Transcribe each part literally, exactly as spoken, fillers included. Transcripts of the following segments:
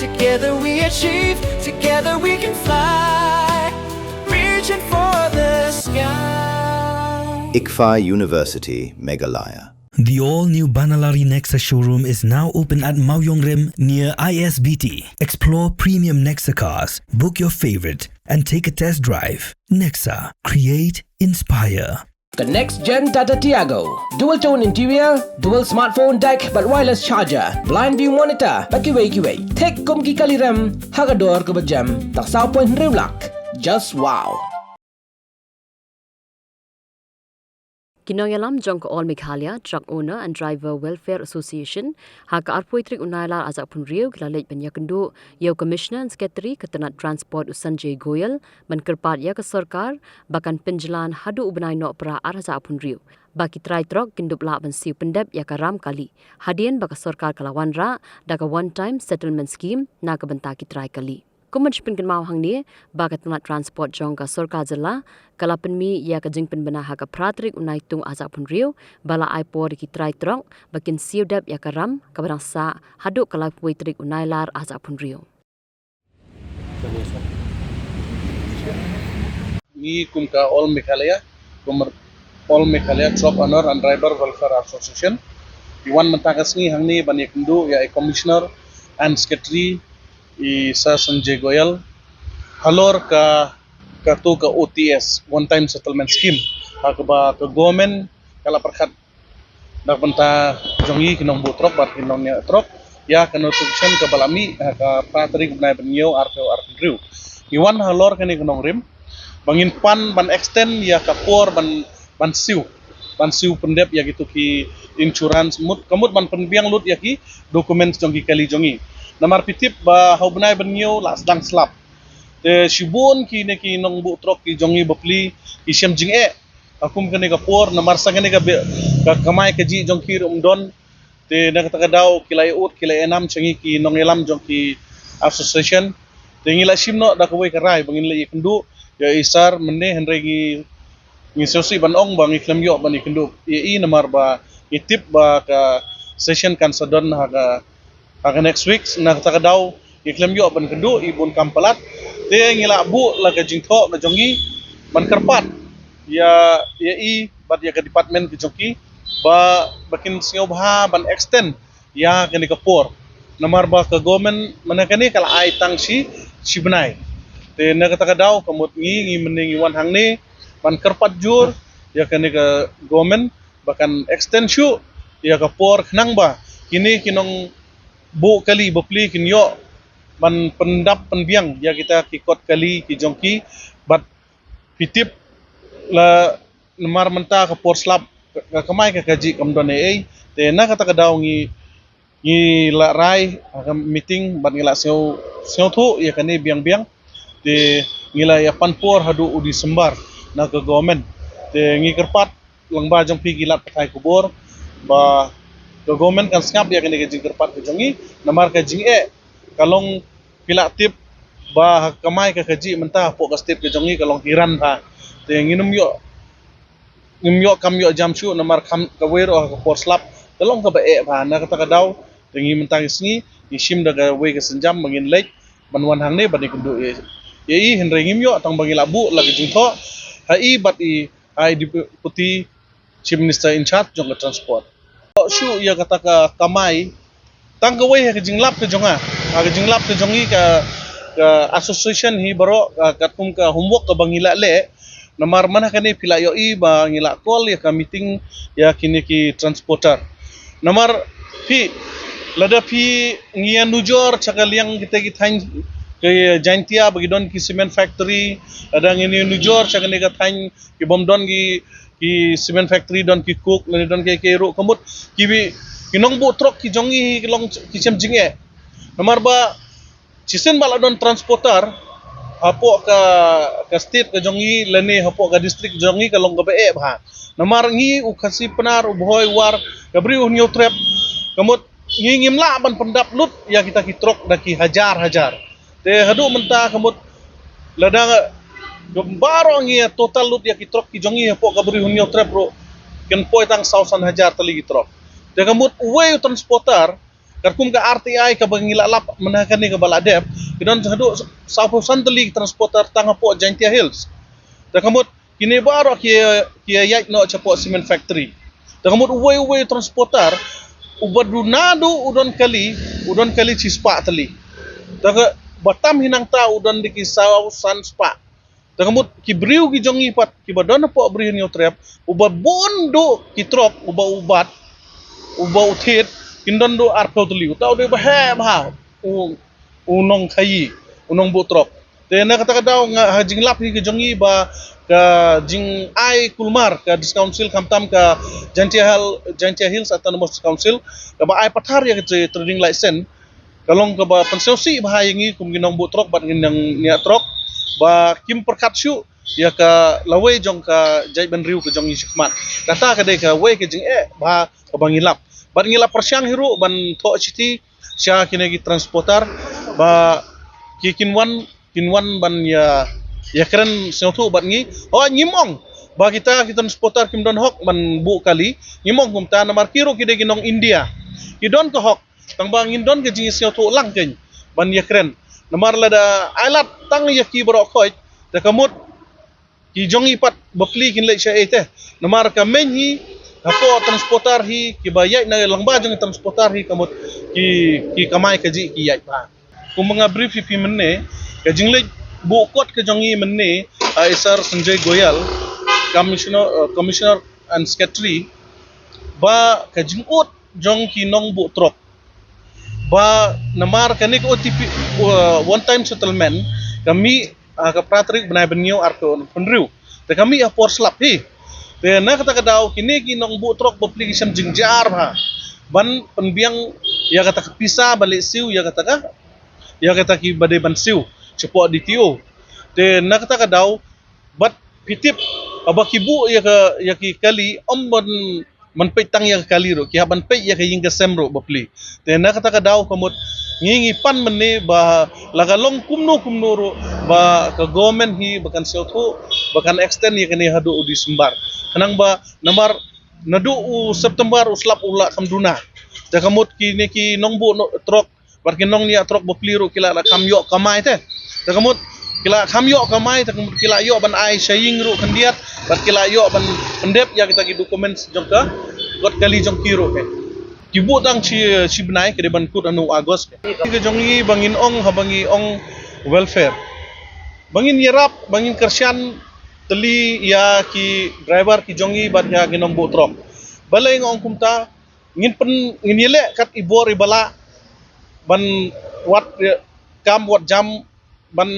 Together we achieve, together we can fly. Reaching for the sky. ICFAI University, Meghalaya. The all-new Banalari Nexa showroom is now open at Mawiongrim near I S B T. Explore premium Nexa cars, book your favorite, and take a test drive. Nexa, create, inspire. The next gen Tata Tiago. Dual tone interior, dual smartphone deck, bad wireless charger, blind view monitor, bad kiwei kiwei. Thik kum ki kali rem, ha ka dor kaba jem, tang saw point hynriew lak. Just wow. Ki nongïalam jong ka All Meghalaya Truck Owner and Driver Welfare Association, ha ka arphew tarik u Nailar arhajar arphew hynriew, ki la leit ban ïakynduh ïa u Commissioner and Secretary ka tnat Transport u Sanjay Goyal, ban kyrpad ïa ka sorkar ba kan pynjlan haduh u bnai Nohprah arhajar arphew hynriew, ba ki trai trok kin dup lah ban siew pyndep ïa ka ram kali, hadien ba ka sorkar ka la wanrah da ka One Time Settlement Scheme na ka bynta ki trai kali. Kum ban sa pynkynmaw hangne, ba ka tnat transport jong ka sorkar jylla ka la pynmih ïa ka jingpynbna ha ka phra tarik u Naitung arhajar arphew hynriew, ba la ai por ïa ki trai trok ba kin siew dep ïa ka ram kaba dang sah haduh ka laiphew tarik u Nailar arhajar arphew hynriew. Ngi kum ka All Meghalaya, kum All Meghalaya Truck Owner and Driver Welfare Association, ngi wan mynta ka sngi hangne ban ïakynduh ïa i Commissioner and Secretary, i Sir Sanjay Goyal, halor ka, kato ka O T S, One Time Settlement Scheme, ha kaba ka government ka la pyrkhat da ka bynta jong ngi ki nongbuh trok bad ki nongñiah trok, ïa ka notification kaba la mih ha ka phra tarik u bnai ba hynñiew arphew arphew hynriew. Ngi wan halor kane ka nongrim ba ngin pan ban extend ïa ka por ban, ban siew, ban siew pyndep ïa kito ki insurance, mut, ka mut ban pynbiang lut ïa ki documents jong ki kali jong ngi. Namar phi tip ba ha u bnai ba hynñiew la sdang slap. Te shibun kine ki nongbuh trok ki jong ngi bapli ki shem jingeh ha kum kane ka por, namar sa kane ka be-, ka kamai kajih jong ki ruh ym don. Te na kata ka daw ki la ïa ud, ki la ïa nam sha ngi ki nongïalam jong ki association. Te ngi la shim noh da kawei ka rai ba ngin la ïakynduh ïa i Sir mynne, hynrei ngi, ngi sngewsih ban ong ba ngi khlem ïoh ban ïakynduh ïa i, namar ba ngi tip ba ka session kan sa don ha ka ha ka next week. Na kata ka daw ngi khlem ïoh ban kynduh, i bun kam palat. Te ngi la buh la ka jingthoh ka jong ngi ban kyrpad ïa, ïa i bad ïa ka department ka jong ki ba, ba kin sngewbha ban extend ïa kane ka por. Namar ba ka government mynta kane ka la ai tang shi, shi bnai. Te na kata ka daw ka mut ngi, ngi mynne ngi wan hangne ban kyrpad jur ïa kane ka government ba kan extend shuh ïa ka por khnang ba kine ki nong buh kali bapli kin ïoh ban pyndap pynbiang ïa kita ki kot kali ki jong ki, bad phi tip la namar mynta ka por slap, ka kamai ka kajih kam don ei ei. Te na kata ka daw ngi, ngi la rai ha ka meeting bad ngi la sngew, sngewthuh ïa kane biang biang. Te ngi la ïa pan por haduh u December na ka government. Te ngi kyrpad lyngba jong phi ki lad pathai khubor ba ka government kan sngap ïa kane ka jingkyrpad ka jong ngi, namar ka jingeh ka long, phi la tip ba ha ka kamai ka kajih mynta hapoh ka state ka jong ngi ka long hiran bha. Te ngin ym ïoh, ngim ïoh kam ïoh jam shuh namar kam kawei ruh ha ka por slap ka long kaba eh bha. Na kata ka daw te ngi mynta ka sngi ngi shim da kawei ka sienjam ba ngin leit ban wan hangne ban ïakynduh ïa, ïa i, hynrei ngim ïoh tang ba ngi la buh la ka jingthoh ha i bad i, ha i Deputy Chief Minister in charge jong ka transport. Shuh ïa kata ka kamai tang kawei ha ka jinglap ka jong nga, ha ka jinglap ka jong ngi ka, ka association hi baroh, ka, katkum ka homework kaba ngi la leh. Namar mynta kane phi la ïohi ba ngi la call ïa ka meeting ïa kine ki transporter. Namar phi, lada phi, ngi ïa nujor sha ka liang kita ki thaiñ ki Jaintia ba ki don ki cement factory, lada ngi ïa nujor sha kane ka thaiñ ki bym don ki, ki cement factory, don ki coke, lane don ki, ki ruh, ka mut ki bi, ki nongbuh trok ki jong ngi ki long ki shem jingeh. Namar ba shisien ba la don transporter hapoh ka, ka state ka jong ngi lane hapoh ka district jong ngi ka long kaba eh bha. Namar ngi u Khasi Pnar, u Bhoi, u War, ka Bri u Hynñiewtrep, ka mut ngi ngim lah ban pyndap lut ïa kita ki trok da ki hajar hajar. Te haduh mynta ka mut lada ka baroh ngi ïa total lut ïa ki trok ki jong ngi hapoh ka Bri u Hynñiewtrep ruh kin poi tang saw san hajar tylli ki trok. Te ka mut uwei u transporter Katkum ka R T I kaba ngi la lap mynta kane kaba la dep, ki don haduh sawphew san tylli ki transporter tang hapoh Jaintia Hills. Te ka mut kine baroh ki, ki ïaid noh shapoh cement factory. Te ka mut uwei uwei transporter uba duna duh u don kali, u don kali shispah tylli. Te kaba tam hi nangta u don da ki saw san spah. Te ka mut ki briew ki jong ngi pat kiba don hapoh Bri Hynñiewtrep, uba bun duh ki trok, uba u bat, uba u thied, kin don duh arphew tylli. Uta u dei ba heh bha u, u nongkhaii, u nongbuh trok. Te na kata ka daw nga ha jinglap hi ka jong ngi ba ka jingai kulmar ka District Council khamtam ka Jaintia Hill, Jaintia Hills Autonomous Council, kaba ai pathar ïa ka trading license, ka long kaba pynsngewsih bha ïa ngi kum ki nongbuh trok bad ngi nongñiah trok ba kim pyrkhat shuh ïa ka lawei jong ka jaitbynriew ka jong ngi shakhmat. Kata ka dei kawei ka jingeh bha kaba ngi lap. Bad ngi la pyrshang hi ruh ban thoh shithi sha kine ki transporter ba ki kin wan, kin wan ban ïa, ïakren sngewthuh bad ngi. Hooid, ngim ong ba kita ki transporter kim don hok ban buh kali. Ngim ong kumta, namar ki ruh ki dei ki nong India. Ki don ka hok, tangba ngin don ka jingsngewthuh lang keiñ ban ïakren. Namar lada ai lad tang ïa ki baroh khoit, te ka mut ki jong ngi pat bapli kin leit shaei te. Namar ka meiñ hi hapoh transporter hi, kiba ïaid na lyngba jong transporter hi, ka mut ki, ki kamai kajih ki ïaid bha. Kumba nga brief ïa phi mynne, ka jingleit buh kot ka jong ngi mynne, ah, i Sir Sanjay Goyal, Commissioner, eh, Commissioner and Secretary, ba ka jingud jong ki nongbuh trok, ba namar kane ka O T P, uh, one time settlement, ka mih, uh, ka phra tarik bnai ba hynñiew arphew hynriew. Te ka mih ha por slap hi. Te na kata ka daw kine ki nongbuh trok bapli ki shem jingjynjar bha ban pynbiang ïa kata ka pisa ban leit siew ïa kata ka, ïa kata kiba dei ban siew shapoh D T O. Te na kata ka daw, bad phi tip, haba ki buh ïa ka, ïa ki kali, ym ban, ban peit tang ïa ka kali ruh, ki hap ban peit ïa ka ïing ka sem ruh bapli. Te na kata ka daw ka mut ngi, ngi pan mynne ba la ka long kumno kumno ruh ba ka government hi ba kan sngewthuh, ba kan extend ïa kane haduh u December. Khnang ba namar naduh u September u slap u la kham duna. Te ka mut kine ki nongbuh no-, trok bad ki nongñiah trok bapli ruh ki la, la kham ïoh kamai te. Te ka mut ki la kham ïoh kamai, te ka mut ki la ïoh ban ai sha ïing ruh khyndiat, bad ki la ïoh ban pyndep ïa kita ki documents jong ka kot kali jong ki ruh ke. Ki buh tang shi, shi bnai, ka dei ban kut ha u August ke. Ka jong ngi ba ngin ong, haba ngi ong welfare, ba ngin ïarap, ba ngin kyrshan tylli ïa ki driver ki jong ngi bad ïa ki nongbuh trok. Balei nga ong kumta? Ngin pyn, ngin ïaleh kat i bor iba lah ban wad, eh, kam wad jam, ban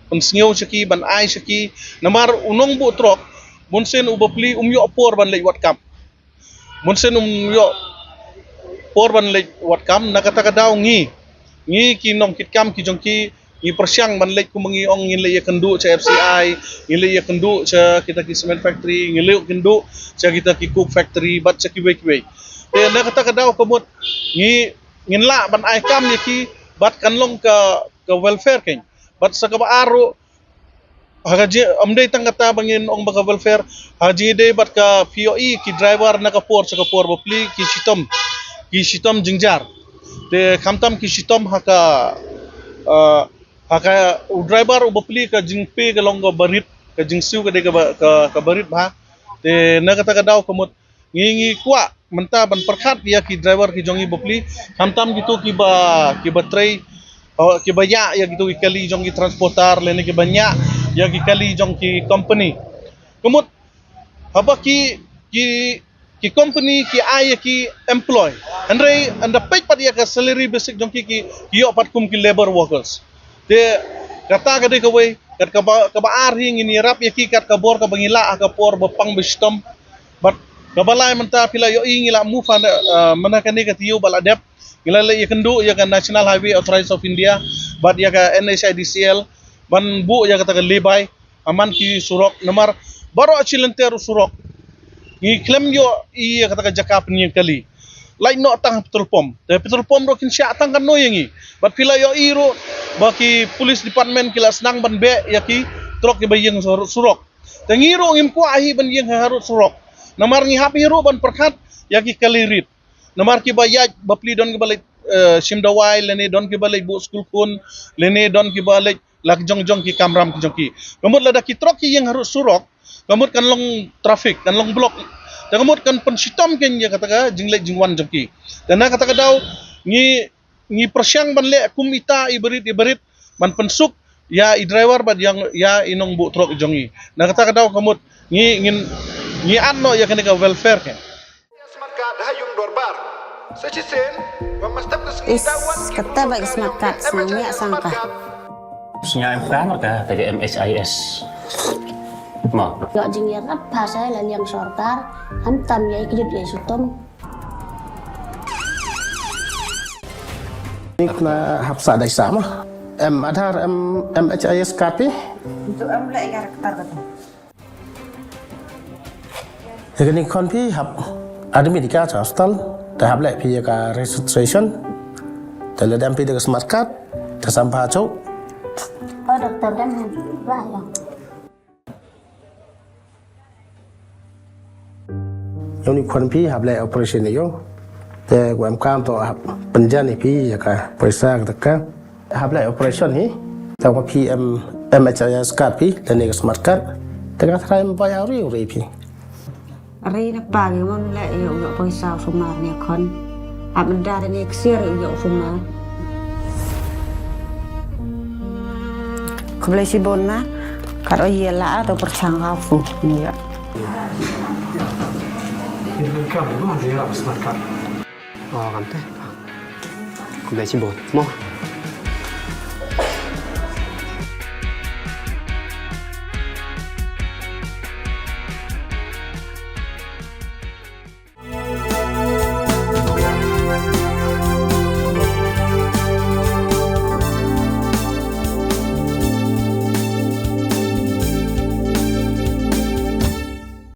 pynsngew sha ki, ban ai sha ki. Namar u nongbuh trok, bunsien u bapli um ïoh por ban leit wad kam. Bunsien um ïoh por ban leit wad kam, na kata ka daw ngi, ngi ki nongkitkam ki jong ki, ngi pyrshang ban leit, kumba ngi ong, ngin leit ïakynduh sha F C I, ngin leit ïakynduh sha kita ki cement factory, ngin leit ïakynduh sha kita ki coke factory bad sha kiwei kiwei. Te na kata ka daw ka mut ngi, ngin lah ban ai kam ïa ki bad kan long ka, ka welfare keiñ. Bad sa kaba ar ruh, ha ka jing, ym dei tang kata ba ngin ong ba ka welfare, ha ka jingïadei bad ka phi ïohi ki driver na ka por sha ka por bapli ki shitom, ki shitom jynjar. Te khamtam ki shitom ha ka, eh, ha ka u driver u bapli ka jingpei ka long kaba rit, ka jingsiew ka dei kaba, ka, kaba rit bha. Te na kata ka daw ka mut ngi, ngi kwah mynta ban pyrkhat ïa ki driver ki jong ngi bapli, khamtam kito kiba, kiba trei, uh, kiba ïa, ïa kito ki kali jong ki transporter, lane kiba ïa, ïa ki kali jong ki company. Ka mut haba ki, ki, ki company ki ai ïa ki employ, hynrei ynda peit pat ïa ka salary basic jong ki, ki, ki ïoh pat kum ki labour workers. Te kata ka dei kawei, kat kaba, kaba ar hi ngin ïarap ïa ki kat ka bor kaba ngi lah ha ka por ba pang ba shitom. Bad kaba lai mynta phi la ïohi ngi la move on, eh, mynta kane ka taïew ba la dep. Ngi la leit ïakynduh ïa ka National Highway Authority of India bad ïa ka N H I D C L ban buh ïa kata ka lay-by ha man ki surok, namar baroh shi lynter u surok ngi khlem ïohi ïa kata ka jaka pynïeng kali. Lait noh tang ha petrol pump. Te petrol pump ruh kin shah tang katno ïa ngi. Bad phi la ïohi ruh ba ki police department ki la sdang ban beh ïa ki trok kiba ïeng ha rud surok. Te ngi ruh ngim kwah hi ban ïeng ha rud surok. Namar ngi hap hi ruh ban pyrkhat ïa ki kali rit. Namar kiba ïaid bapli don kiba leit, eh, shim dawai, lane don kiba leit buh skul khun, lane don kiba leit la ki jong jong ki kamram ki jong ki. Ka mut lada ki trok ki ïeng harud surok, ka mut kan long traffic, kan long block. Te ka mut kan pynshitom kein ïa kata ka jingleit jingwan jong ki. Te na kata ka daw ngi, ngi pyrshang ban leh kum ita i barit i barit ban pynsuk ïa i driver bad ïa, ïa i nongbuh trok jong ngi. Na kata ka daw ka mut ngi, ngin, ngi an noh ïa kane ka welfare kein. Is, kata ba ka smart card, sngewbha sangka. Sngewbha em ka, ka M H I S. Mo. Ïoh jingïarap pha sa la liang sorkar, ham tam ïa i kjut ïa i sutom. Ni kena hap sa dai sa mo. Em Aadhaar, em M H I S card phi? Itu em leh ïa ka card kata. Ïa kane khon phi hap admit ïa ka cha hospital, te hap leh phi ïa ka registration, te lada em phi da ka smart card, te sam pha chok. Oh, doktor, dang ba ïa. Ïa une khon phi hap leh operation ïa u. Te u em kam to hap pynjan ïa phi ïa ka poisa ka taka. Hap leh operation hi. Tang ba phi em M H I S card phi, lane ka smart card. Te ka tharai em bai auri uri phi. Ri na pa ngi mon leh ïa u ïoh poisa u sumar ne khon. Hap menda ne ksiar u ïoh u sumar. Khublei shibun ma. Kat o ïa la to pyrshang ha fu. Ïa. Ïa ka ba ïa la smart card. Oh, kan te. Khublei shibun. Mo.